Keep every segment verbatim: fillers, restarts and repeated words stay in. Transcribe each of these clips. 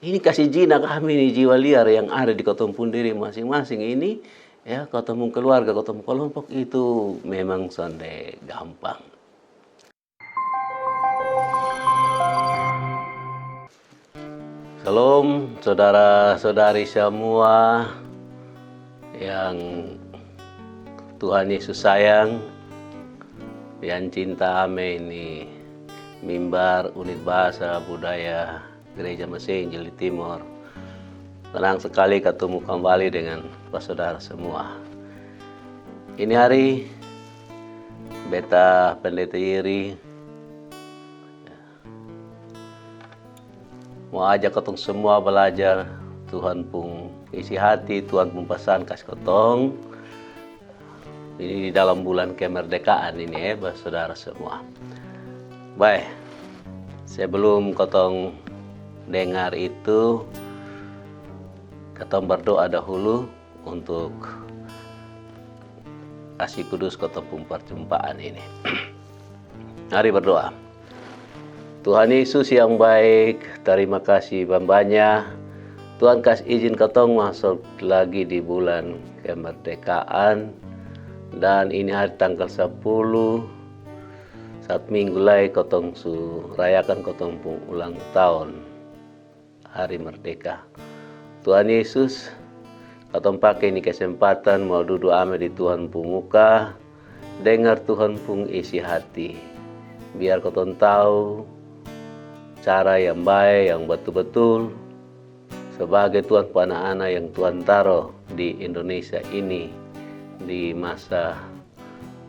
Ini kasi jinak ami ni jiwa liar yang ada di kotong pung diri masing-masing ini, ya, kotong pung keluarga, kotong pung kelompok itu memang sonde gampang. Shalom, saudara-saudari semua yang Tuhan Yesus sayang, yang cinta. Amin. Ini mimbar Unit Bahasa Budaya Gereja Mesiu Injil di Timor. Senang sekali ketemu kembali dengan saudara semua. Ini hari beta Pendeta Yeri mau ajak kotong semua belajar Tuhan pung isi hati, Tuhan pung pesan kasih kotong. Ini di dalam bulan kemerdekaan ini ya, saudara semua. Baik, sebelum kotong dengar itu, kotong berdoa dahulu untuk kasih kudus kotong pung perjumpaan ini. Mari berdoa. Tuhan Yesus yang baik, terima kasih banyak. Tuhan kasih izin kotong masuk lagi di bulan kemerdekaan. Dan ini hari tanggal sepuluh, satu minggu lai kotong su rayakan kotong pung ulang tahun, hari merdeka. Tuhan Yesus, kotong pake ini kesempatan mau dudu ame di Tuhan pung muka, dengar Tuhan pung isi hati. Biar kotong tahu cara yang baik, yang betul-betul sebagai Tuhan pung anak-anak yang Tuhan taruh di Indonesia ini di masa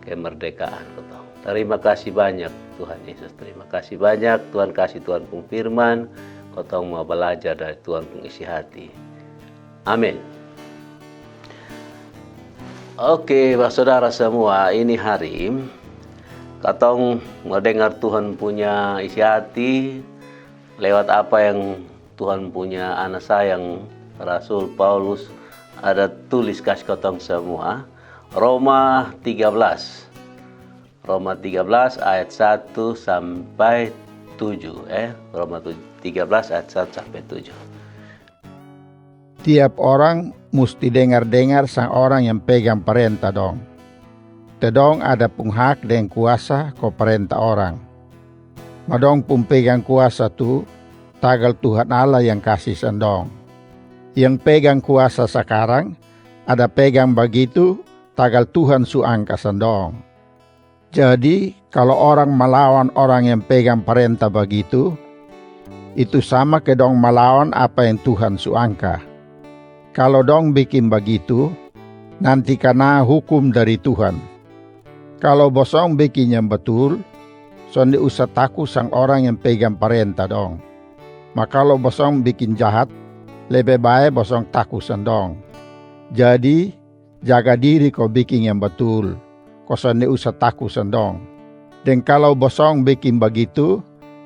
kemerdekaan kotong. Terima kasih banyak Tuhan Yesus. Terima kasih banyak Tuhan kasih Tuhan pung firman. Kotong mau belajar dari Tuhan pung isi hati. Amin. Oke, saudara semua, ini hari kotong mau dengar Tuhan punya isi hati lewat apa yang Tuhan punya anak sayang Rasul Paulus ada tulis kasih kotong semua. Roma tiga belas. Roma tiga belas ayat satu sampai tujuh, eh. Roma tu-, tiga belas ayat satu sampai tujuh. Tiap orang musti dengar-dengar sang orang yang pegang parenta dong. Te dong ada pung hak deng kuasa ko parenta orang. Ma dong pung pegang kuasa tu tagal Tuhan Allah yang kasi sang dong. Yang pegang kuasa sakarang ada pegang bagitu tagal Tuhan su angka sang dong. Jadi kalo orang malawan orang yang pegang parenta bagitu, itu sama ke dong malawan apa yang Tuhan su angka. Kalo dong bikin bagitu, nanti kana hukum dari Tuhan. Kalo bosong bikin yang batul, sonde usa taku sang orang yang pegang parenta dong. Ma kalo bosong bikin jahat, lebe bae bosong taku sang dong. Jadi jaga diri ko bikin yang batul, ko sonde usa taku sang dong. Deng kalo bosong bikin bagitu,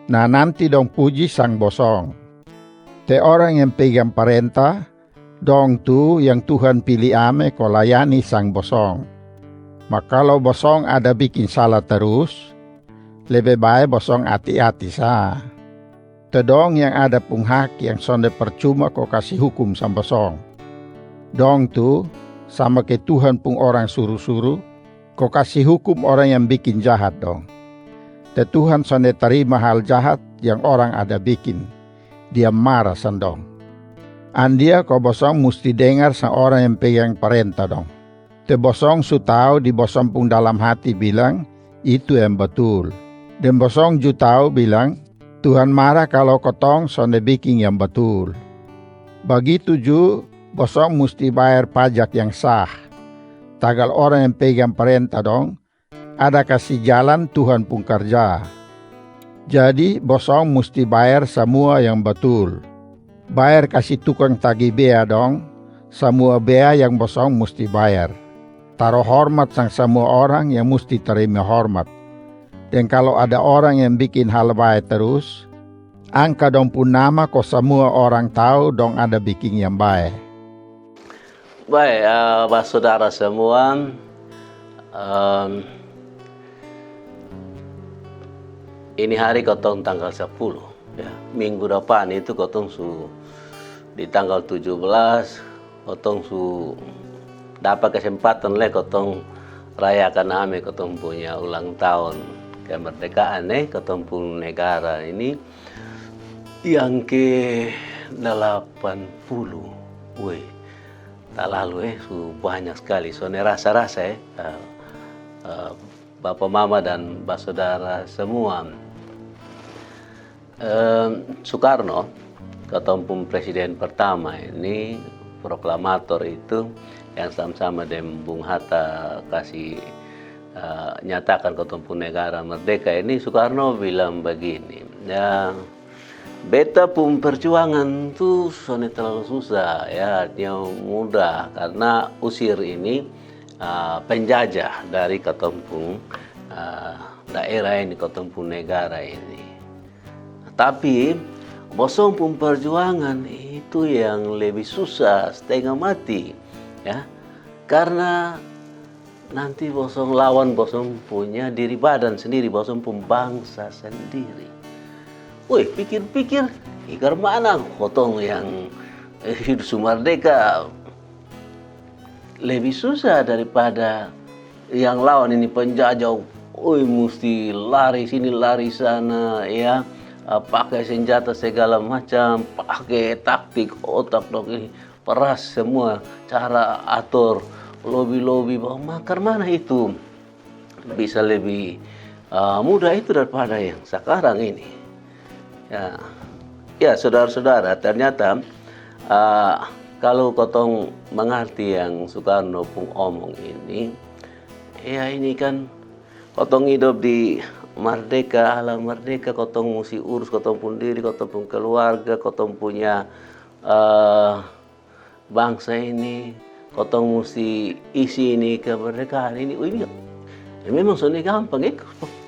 na nanti dong puji sang bosong. Te orang yang pegang parenta, dong tu yang Tuhan pili ame ko layani sang bosong. Ma kalo bosong ada bikin sala tarus, lebe bae bosong ati-ati sa. Te dong yang ada pung hak yang sonde parcuma ko kasi hukum sang bosong. Dong tu sama ke Tuhan pung orang suru-suru ko kasi hukum orang yang bikin jahat dong. Te Tuhan sonde tarima hal jahat yang orang ada bikin. Dia mara sang dong. Andia ko bosong musti dengar sang orang yang pegang parenta dong. Te bosong su tau di bosong pung dalam hati bilang itu yang batul. Deng bosong ju tau bilang Tuhan mara kalo kotong sonde bikin yang batul. Bagitu ju bosong musti bayar pajak yang sah. Tagal orang yang pegang parenta dong ada kasi jalan Tuhan pung karja. Jadi bosong musti bayar samua yang batul. Bayar kasi tukang tagi bea dong samua bea yang bosong musti bayar. Taro hormat sang samua orang yang musti tarima hormat. Deng kalo ada orang yang bikin hal bae tarus, angka dong pung nama ko samua orang tau dong ada bikin yang bae. Bae, eh, basodara samua, em, ini hari kotong tanggal sapuluh, ya. Minggu dapan itu kotong su di tanggal tujuh belas, kotong su dapa kesempatan le kotong rayakan ame kotong punya ulang tahun kemerdekaan, eh, kotong pun negara ini yang ke delapan puluh. Woi, talalu, eh, su banyak sekali. Sonde rasa-rasa, eh, eh, eh, bapa mama dan basodara semua. Eh, Soekarno, kotong pun presiden pertama ini, proklamator itu, yang sama-sama deng Bung Hatta kasi, eh, nyatakan kotong pun negara merdeka ini, Soekarno bilang begini, ya, beta pun perjuangan tu sonde terlalu susah, ya, artinya mudah, karena usir ini, ah, penjajah dari kotong pun, ah, daerah ini, kotong pun negara ini. Tapi bosong pun perjuangan itu yang lebih susah, setengah mati, ya. Karena nanti bosong lawan bosong punya diri badan sendiri, bosong pun bangsa sendiri. Woi, pikir-pikir, ikar mana kotong yang, eh, hidup su merdeka lebih susah daripada yang lawan ini penjajah. Oi, musti lari sini, lari sana, ya. Ah, pakai senjata segala macam, pakai taktik, otak dong ini peras semua, cara atur, lobi-lobi, bahwa makar mana itu bisa lebih, ah, mudah itu daripada yang sekarang ini. Ya, ya, saudara-saudara, ternyata, ah, kalau kotong mengerti yang Soekarno pun omong ini, ya, ini kan kotong hidup di merdeka, alam merdeka, kotong musti urus kotong pun diri, kotong pun keluarga, kotong punya, eh, bangsa ini, kotong musti isi ini kemerdekaan ini. Oh, ini, ya, memang sonde gampang, eh.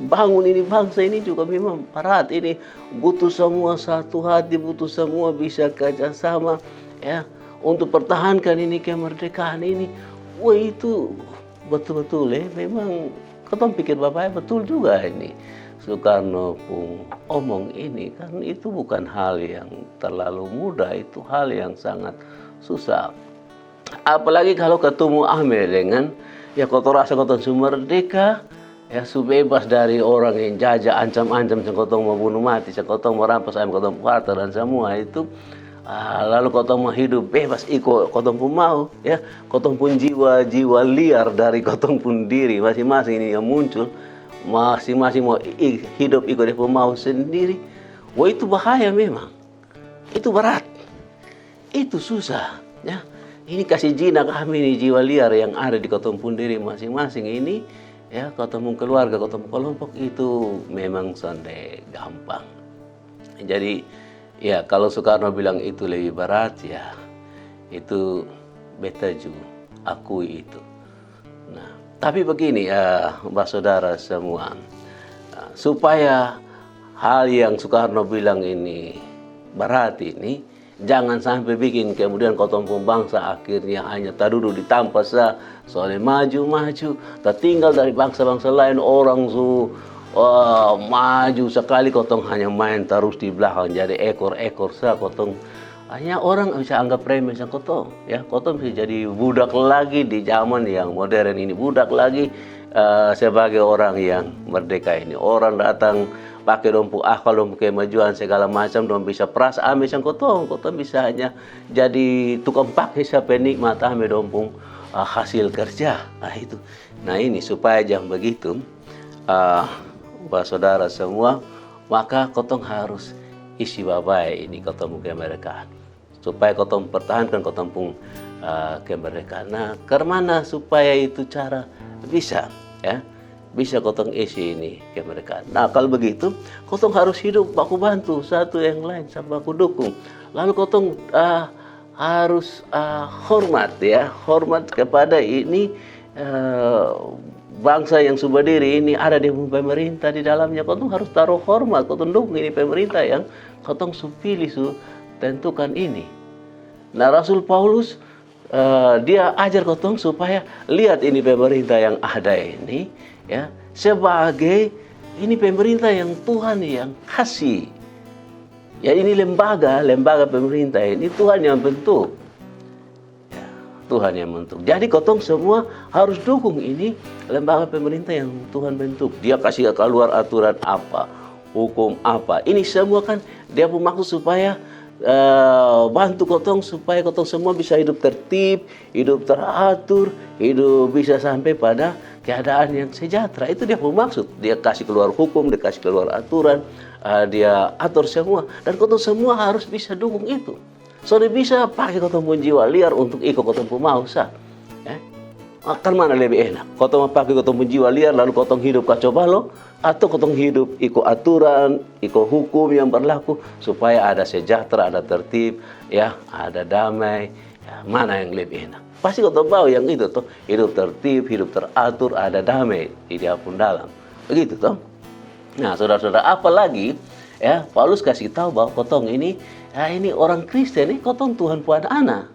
Bangun ini bangsa ini juga memang berat ini. Butuh semua satu hati, butuh semua bisa kerjasama, ya, untuk pertahankan ini kemerdekaan ini. Wah, itu betul-betul, eh, memang kotong pikir babae, betul juga ini Soekarno pun omong ini, kan itu bukan hal yang terlalu mudah, itu hal yang sangat susah. Apalagi kalau ketemu ame dengan, ya, kotong rasa kotong su merdeka, ya, su bebas dari orang yang jajah, ancam-ancam, sang kotong mau bunuh mati, sang kotong mau rampas ame kotong pung harta dan semua itu. Ah, lalu kotong mau hidup bebas, iko kotong pun mau, ya, kotong pun jiwa-jiwa liar dari kotong pun diri masing-masing ini yang muncul, masing-masing mau i-, hidup iko dia pun mau sendiri. Wah, itu bahaya memang. Itu berat. Itu susah, ya. Ini kasi jinak kami ini jiwa liar yang ada di kotong pun diri masing-masing ini, ya, kotong pun keluarga, kotong pun kelompok itu memang sonde gampang. Jadi, ya, kalau Soekarno bilang itu lebih berat, ya, itu beta ju akui itu. Nah, tapi begini, eh, basodara semua, eh, supaya hal yang Soekarno bilang ini berat ini, jangan sampai bikin kemudian kotong pung bangsa akhirnya hanya tadudu di tampa sa, sonde maju-maju, tatinggal dari bangsa-bangsa lain, orang su, wah, maju sekali, kotong hanya main tarus di belakang, jadi ekor-ekor sa kotong. Hanya orang bisa anggap remeh sang kotong, ya, kotong bisa jadi budak lagi di zaman yang modern ini, budak lagi, eh, sebagai orang yang merdeka ini. Orang datang pake dong pung akal, dong pung kemajuan segala macam, dong bisa peras ame sang kotong, kotong bisa hanya jadi tukang pake sa pe nikmat ame dong pung, ah, hasil kerja. Ah, itu. Nah, ini supaya jang begitu, ah, basodara semua, maka kotong harus isi babae ini kotong pung kemerdekaan. Supaya kotong pertahankan kotong pung, ah, kemerdekaan. Nah, karmana supaya itu cara bisa, ya? Bisa kotong isi ini kemerdekaan. Nah, kalau begitu, kotong harus hidup baku bantu satu yang lain, sa baku dukung. Lalu kotong, ah, harus, ah, hormat, ya, hormat kepada ini, eh, bangsa yang su badiri ini, ada dia pung pemerintah di dalamnya. Kotong harus taruh hormat, kotong dukung ini pemerintah yang kotong su pilih, su tentukan ini. Nah, Rasul Paulus, eh, dia ajar kotong supaya liat ini pemerintah yang ada ini, ya, sebagai ini pemerintah yang Tuhan yang kasi. Ya, ini lembaga, lembaga pemerintah ini Tuhan yang bentuk. Ya, Tuhan yang bentuk. Jadi kotong semua harus dukung ini lembaga pemerintah yang Tuhan bentuk. Dia kasih keluar aturan apa, hukum apa. Ini semua kan dia pun maksud supaya eh, bantu kotong supaya kotong semua bisa hidup tertib, hidup teratur, hidup bisa sampai pada keadaan yang sejahtera. Itu dia pun maksud. Dia kasih keluar hukum, dia kasih keluar aturan, eh, dia atur semua. Dan kotong semua harus bisa dukung itu. Sonde bisa pake kotong pung jiwa liar untuk iko kotong pung mau sa. Eh? Ah, karmana lebe enak? Kotong mau pake kotong pung jiwa liar lalu kotong hidup kacau balau, atau kotong hidup iko aturan, iko hukum yang berlaku supaya ada sejahtera, ada tertib, ya, ada damai. Ya, mana yang lebih enak? Pasti kotong mau yang itu toh, hidup tertib, hidup teratur, ada damai di dia pun dalam. Begitu toh. Nah, saudara-saudara, apalagi ya, Paulus kasih tahu bahwa kotong ini, ya, ini orang Kristen nih, kotong Tuhan pun ana.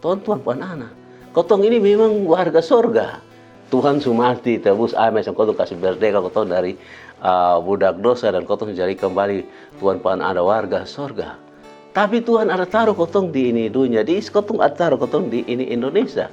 Kotong Tuhan pun ana. Kotong ini memang warga sorga. Tuhan su mati, tebus ame, sang kotong kasih merdeka kotong dari ah, budak dosa dan kotong jadi kembali Tuhan pun ada warga sorga. Tapi Tuhan ada taruh kotong di ini dunia, di kotong ada taruh kotong di ini Indonesia.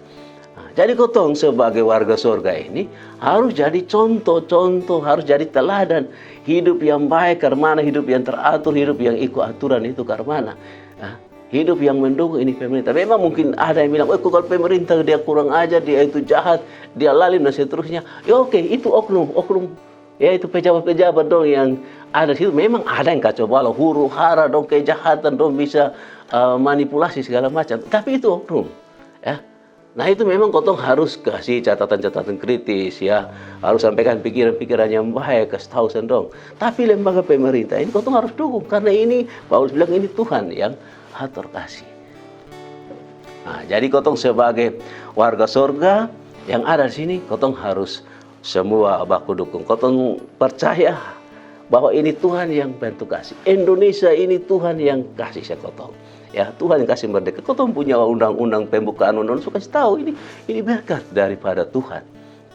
Nah, jadi kotong sebagai warga sorga ini harus jadi contoh-contoh, harus jadi teladan hidup yang baik, karmana hidup yang teratur, hidup yang ikut aturan itu karmana. Nah, hidup yang mendukung ini pemerintah. Memang mungkin ada yang bilang, oh, kalau pemerintah dia kurang ajar, dia itu jahat, dia lalim dan seterusnya. Ya oke, itu oknum, oknum. Ya, itu pejabat-pejabat dong yang ada situ, memang ada yang kacau balau, huru hara dong, kejahatan dong, bisa eh, manipulasi segala macam. Tapi itu oknum. Ya. Nah, itu memang kotong harus kasih catatan-catatan kritis, ya. Harus sampaikan pikiran-pikiran yang baik, kasih tahu sang dong. Tapi lembaga pemerintah ini kotong harus dukung karena ini Paulus bilang ini Tuhan yang atur kasih. Nah, jadi kotong sebagai warga sorga yang ada di sini, kotong harus semua baku dukung. Kotong percaya bahwa ini Tuhan yang bentuk kasih. Indonesia ini Tuhan yang kasih sang kotong. Ya, Tuhan yang kasih merdeka. Kotong punya undang-undang pembukaan undang-undang su kasih tahu ini ini berkat daripada Tuhan.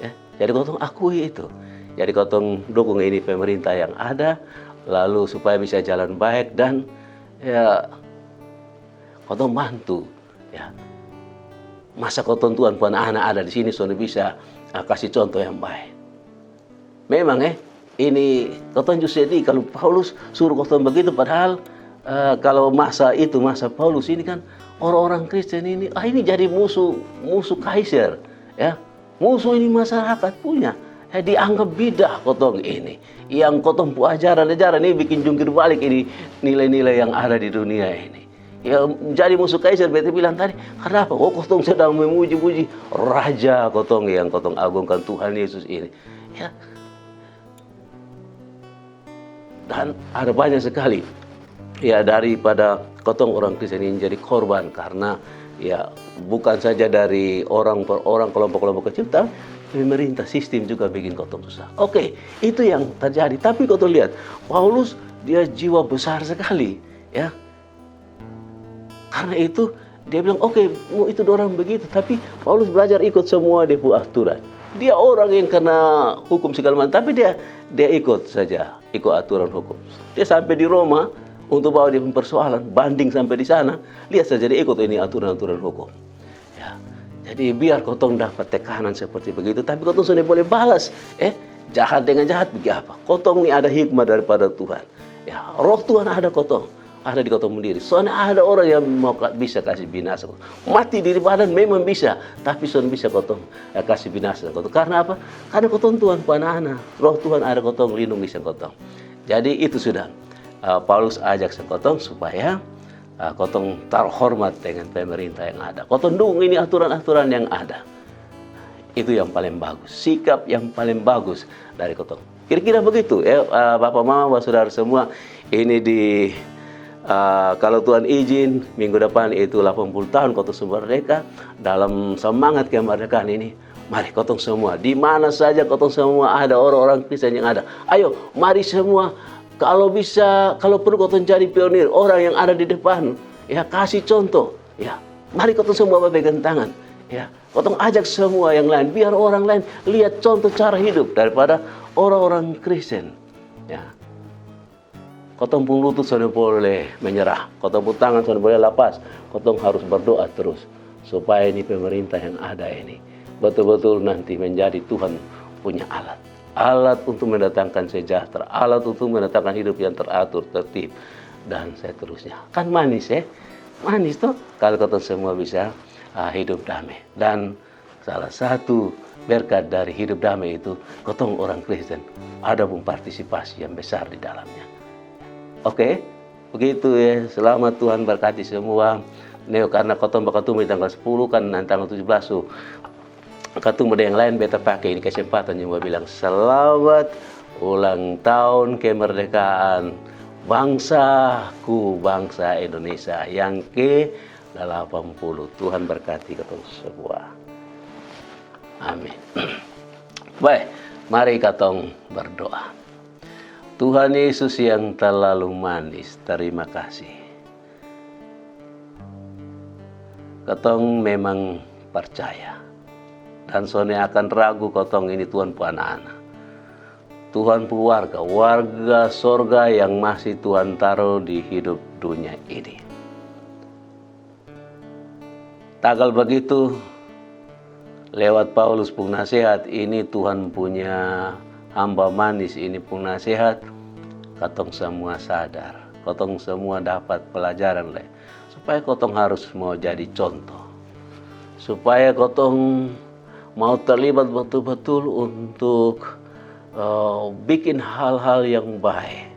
Ya, jadi kotong akui itu. Jadi kotong dukung ini pemerintah yang ada, lalu supaya bisa jalan baik dan ya kotong bantu. Ya, masa kotong Tuhan pun ana ada di sini sonde bisa ah, kasih contoh yang baik. Memang eh, ini kotong ju sedih kalau Paulus suruh kotong begitu, padahal eh, kalau masa itu, masa Paulus ini kan orang-orang Kristen ini, ah, ini jadi musuh, musuh Kaisar, ya. Musuh ini masyarakat punya. Ya, dianggap bidah kotong ini. Yang kotong pu ajaran-ajaran ini bikin jungkir balik ini nilai-nilai yang ada di dunia ini. Ya, jadi musuh Kaisar, beta bilang tadi, kenapa? Oh, kotong sedang memuji-puji Raja kotong yang kotong agungkan, Tuhan Yesus ini. Ya. Dan ada banyak sekali ya daripada kotong orang Kristen ini jadi korban karena ya bukan saja dari orang per orang, kelompok-kelompok kecil, tapi pemerintah sistem juga bikin kotong susah. Oke, itu yang terjadi. Tapi kotong lihat, Paulus dia jiwa besar sekali, ya. Karena itu dia bilang, oke, mau itu dorang begitu, tapi Paulus belajar ikut semua dia pu aturan. Dia orang yang kena hukum segala macam, tapi dia dia ikut saja, ikut aturan hukum. Dia sampai di Roma untuk bawa dia punya persoalan, banding sampai di sana, lihat saja dia ikut ini aturan-aturan hukum. Ya. Jadi biar kotong dapat tekanan seperti begitu, tapi kotong sonde boleh balas. Eh, jahat dengan jahat, bagi apa? Kotong ni ada hikmah daripada Tuhan. Ya, roh Tuhan ada kotong, ada di kotong sendiri. Sonde ada orang yang mau ka- bisa kasih binasa. Mati diri badan memang bisa, tapi sonde bisa kotong eh, kasih binasa kotong. Karena apa? Karena kotong Tuhan pu ana-ana. Roh Tuhan ada kotong, lindungi sang kotong. Jadi itu sudah eh, Paulus ajak sang kotong supaya eh, kotong taruh hormat dengan pemerintah yang ada. Kotong dukung ini aturan-aturan yang ada. Itu yang paling bagus, sikap yang paling bagus dari kotong. Kira-kira begitu ya, eh, bapak mama, bapak saudara semua. Ini di eh, kalau Tuhan izin, minggu depan itu delapan puluh tahun kotong su merdeka. Dalam semangat kemerdekaan ini, mari kotong semua, di mana saja kotong semua ada orang-orang Kristen yang ada, ayo mari semua, kalau bisa, kalau perlu kotong jadi pionir, orang yang ada di depan, ya, kasih contoh, ya. Mari kotong semua berpegang tangan, ya. Kotong ajak semua yang lain, biar orang lain lihat contoh cara hidup daripada orang-orang Kristen. Ya. Kotong pung lutut sonde boleh menyerah, kotong pung tangan sonde boleh lapas. Kotong harus berdoa terus supaya ini pemerintah yang ada ini betul-betul nanti menjadi Tuhan punya alat. Alat untuk mendatangkan sejahtera, alat untuk mendatangkan hidup yang teratur, tertib, dan seterusnya. Kan manis, ya? Manis, toh, kalau kotong semua bisa, ah, hidup damai. Dan salah satu berkat dari hidup damai itu, kotong orang Kristen ada pun partisipasi yang besar di dalamnya. Oke, begitu, ya. Selamat, Tuhan berkati semua. Neo, karena kotong bakatumu di tanggal sepuluh, kan, nanti tanggal tujuh belas su katumu deng yang lain, beta pake ini kesempatan yang mau bilang selamat ulang tahun kemerdekaan bangsaku, bangsa Indonesia yang ke delapan puluh. Tuhan berkati katong semua. Amin. Baik, mari katong berdoa. Tuhan Yesus yang terlalu manis, terima kasih. Katong memang percaya dan sonde akan ragu katong ini Tuhan pu anak-anak, Tuhan pu warga, warga sorga yang masih Tuhan taruh di hidup dunia ini. Tagal begitu, lewat Paulus pung nasihat ini, Tuhan punya hamba manis ini pung nasihat, katong semua sadar, katong semua dapat pelajaran le, supaya katong harus mau jadi contoh, supaya katong mau terlibat betul-betul untuk, eh, bikin hal-hal yang baik,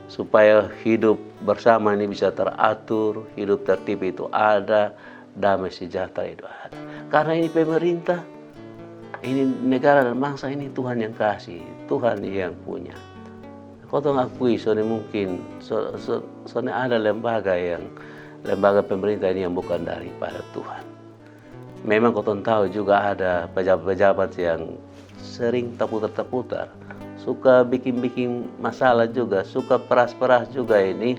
supaya hidup bersama ini bisa teratur, hidup tertib itu ada, damai sejahtera itu ada. Karena ini pemerintah, ini negara dan bangsa ini Tuhan yang kasih, Tuhan yang punya. Kotong akui, sonde mungkin, so, so, sonde ada lembaga yang, lembaga pemerintah ini yang bukan daripada Tuhan. Memang kotong tahu juga ada pejabat-pejabat yang sering taputar-taputar, suka bikin-bikin masalah juga, suka peras-peras juga ini,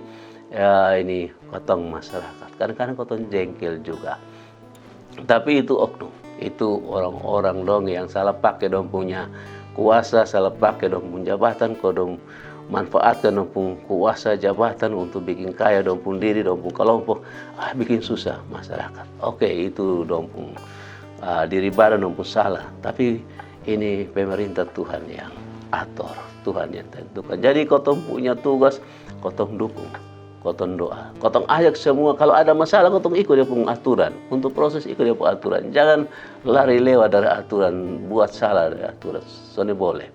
ya, ini kotong masyarakat. Kadang-kadang kotong jengkel juga. Tapi itu oknum, itu orang-orang dong yang salah pake dong punya kuasa, salah pake dong punya jabatan, ko dong manfaatkan dong pung kuasa jabatan untuk bikin kaya dong pung diri, dong pung kelompok, ah, bikin susah masyarakat. Oke, itu dong pung, ah, diri badan dong pung salah. Tapi ini pemerintah Tuhan yang atur, Tuhan yang tentukan. Jadi kotong punya tugas, kotong dukung, kotong doa, kotong ajak semua. Kalau ada masalah, kotong ikut dia pung aturan. Untuk proses, ikut dia pung aturan. Jangan lari lewat dari aturan, buat salah dari aturan. Sonde boleh.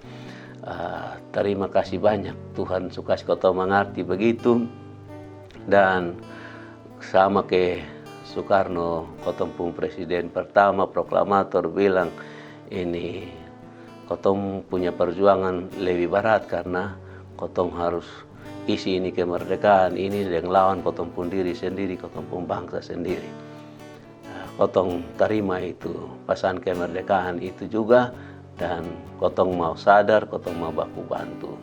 Ah, terima kasih banyak. Tuhan su kasi kotong mangarti begitu. Dan sama ke Soekarno, kotong pung presiden pertama, proklamator, bilang ini, kotong punya perjuangan lebih berat karena kotong harus isi ini kemerdekaan ini deng lawan kotong pung diri sendiri, kotong pung bangsa sendiri. Nah, kotong tarima itu pasan kemerdekaan itu juga, dan kotong mau sadar, kotong mau baku bantu.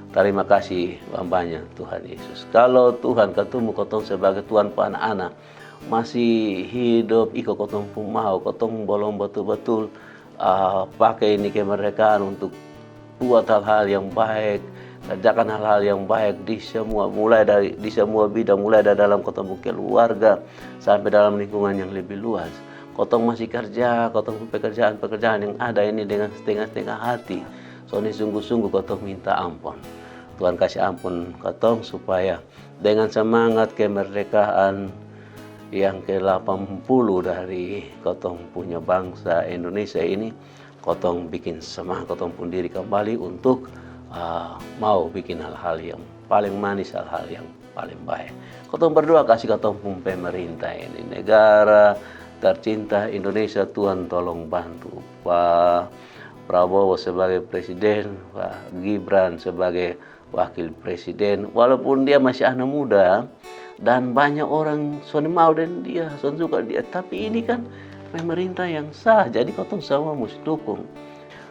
Tarima kasih banya-banya, Tuhan Yesus. Kalo Tuhan katumu kotong sebagai Tuhan pu anak-anak, masih hidup iko kotong pung mau, kotong bolom batul-batul, ah, pake ini kemerdekaan untuk buat hal-hal yang baik, kerjakan hal-hal yang baik di semua, mulai dari, di semua bidang, mulai dari dalam kotong pung keluarga sampe dalam lingkungan yang lebih luas. Kotong masih kerja, kotong pung pekerjaan-pekerjaan yang ada ini dengan setengah-setengah hati. Sonde sungguh-sungguh kotong minta ampun. Tuhan kasi ampun kotong supaya dengan semangat kemerdekaan yang ke delapan puluh dari kotong punya bangsa Indonesia ini, kotong bikin semangat kotong pung diri kembali untuk, ah, mau bikin hal-hal yang paling manis, hal-hal yang paling baik. Kotong berdoa kasi kotong pung pemerintah ini, negara tercinta Indonesia, Tuhan tolong bantu. Pak Prabowo sebagai presiden, Pak Gibran sebagai wakil presiden, walaupun dia masih anak muda dan banyak orang sonde mau deng dia, sonde suka dia, tapi ini kan pemerintah yang sah, jadi kotong semua musti dukung.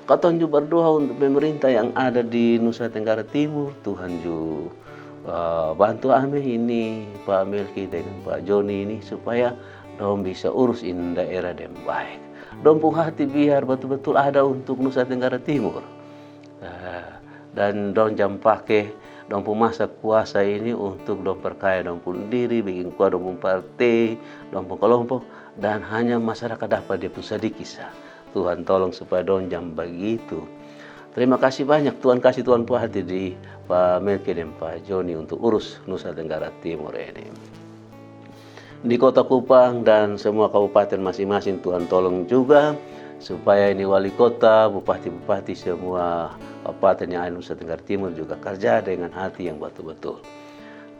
Kotong ju berdoa untuk pemerintah yang ada di Nusa Tenggara Timur, Tuhan ju, eh, bantu ame ini, Pak Melki dengan Pak Joni ini, supaya dong bisa urus ini daerah deng baik. Dong pung hati biar betul-betul ada untuk Nusa Tenggara Timur. Eh, dan dong jang pake dong pung masa kuasa ini untuk dong perkaya dong pung diri, bikin kuat dong pung partai, dong pung kelompok, dan hanya masyarakat dapat dia pung sadiki sa. Tuhan tolong supaya dong jang bagitu. Terima kasih banyak Tuhan kasih Tuhan pung hati di Pak Melki dan Pak Joni untuk urus Nusa Tenggara Timur ini. Di Kota Kupang dan semua kabupaten masing-masing Tuhan tolong juga supaya ini wali kota, bupati-bupati semua kabupaten yang ada di Nusa Tenggara Timur juga kerja dengan hati yang betul-betul.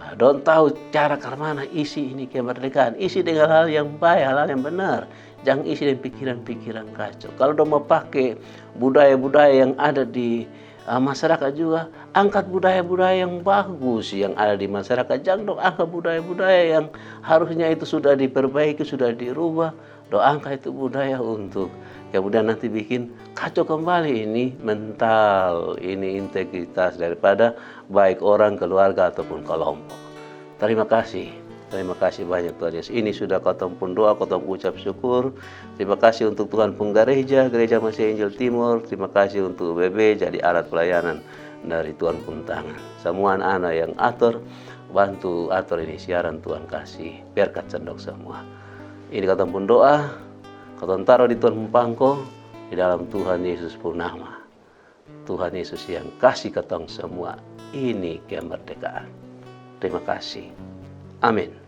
Ah, dong tahu cara karmana isi ini kemerdekaan, isi dengan hal yang baik, hal-hal yang benar. Jangan isi dengan pikiran-pikiran kacau. Kalau dong mau pakai budaya-budaya yang ada di ah, masyarakat juga angkat budaya-budaya yang bagus yang ada di masyarakat. Jangan dong angkat budaya-budaya yang harusnya itu sudah diperbaiki, sudah dirubah. Dong angkat itu budaya untuk kemudian nanti bikin kacau kembali ini mental, ini integritas daripada baik orang, keluarga ataupun kelompok. Terima kasih. Terima kasih banyak Tuhan Yesus. Ini sudah kotong pun doa, kotong ucap syukur. Terima kasih untuk Tuhan pun gereja, gereja Masih Angel Timur. Terima kasih untuk B B jadi alat pelayanan dari Tuhan pun tangan. Semua anak-anak yang atur, bantu atur ini siaran Tuhan kasih. Berkat sendok semua. Ini kotong pun doa, kotong taruh di Tuhan pun pangko, di dalam Tuhan Yesus pun nama. Tuhan Yesus yang kasih kotong semua ini kemerdekaan. Terima kasih. Amin.